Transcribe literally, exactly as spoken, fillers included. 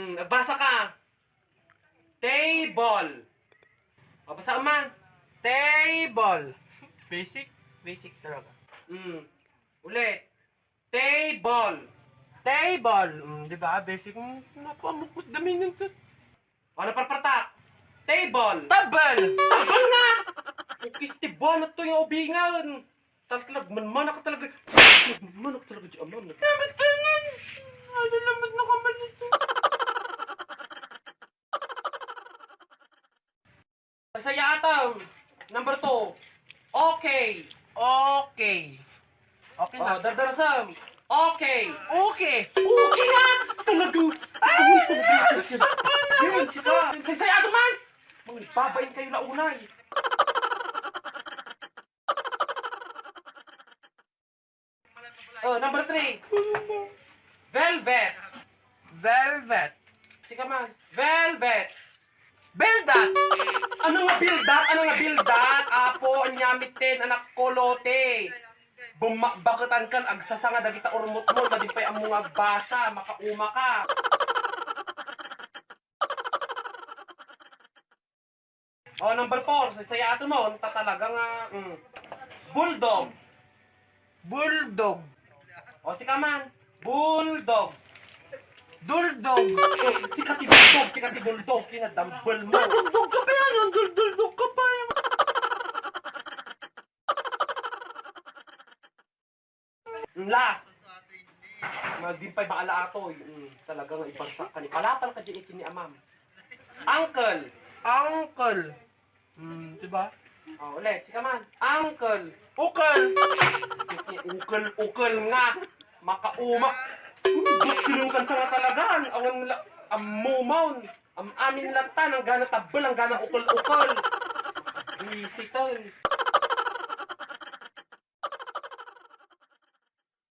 Hmm, agbasa ka. Table. O, basa man. Table. Basic? Basic talaga. Hmm. Ulit. Table. Table. Hmm, di ba? Basic. Hmm, napamukot daming yun. O, naparpartak. Table. Tabal! Tabal na! Ukis ti buwan at ito yung ubingan. Talaga, manmanak ka talaga. Manmanak talaga di amam. Dapat ka nun! Ano naman na kaman ito? Sayaatan. Number two. Okay. Okay. Okay na. Oh, dardarasam. Okay. Okay. Okay na! Talagang, ay, talagang, yun, sika. Saysayatan man! Mga babain kayo launay. Oh, number three. Velvet. Velvet. Sika man. Velvet. Beldat. Ano nga bildat? Ano nga bildat? Apo, anyamit ten, anak ko, lote. Bumakbaketan kan agsasanga dagita urmot mo, madi pay ammo nga agbasa, makauma ka. Oh, number four, saysayatan mo, unta talaga nga, mm. Bulldog. Bulldog. O, sika man. Bulldog. Duldog. Eh, sika ti bulldog, sika ti bulldog, kinadambel mo. Dugdog ka pa yan, dulduldog ka pa yan. Last. Magdimpay ba ala atoy? Mm, talaga nga ibarsak ka ni palapal ka dyan iti ni amam. Uncle. Uncle. Mm, di ba? Oh, ulit, sika man. Uncle. Ukal. Ukal, ukal nga. Makaumak. Ba't pinungkan sa nga talagaan? Awan la, ammo maun. Am-amin latta, ang gana tabel, ang gana ukal-ukal. Bisitan.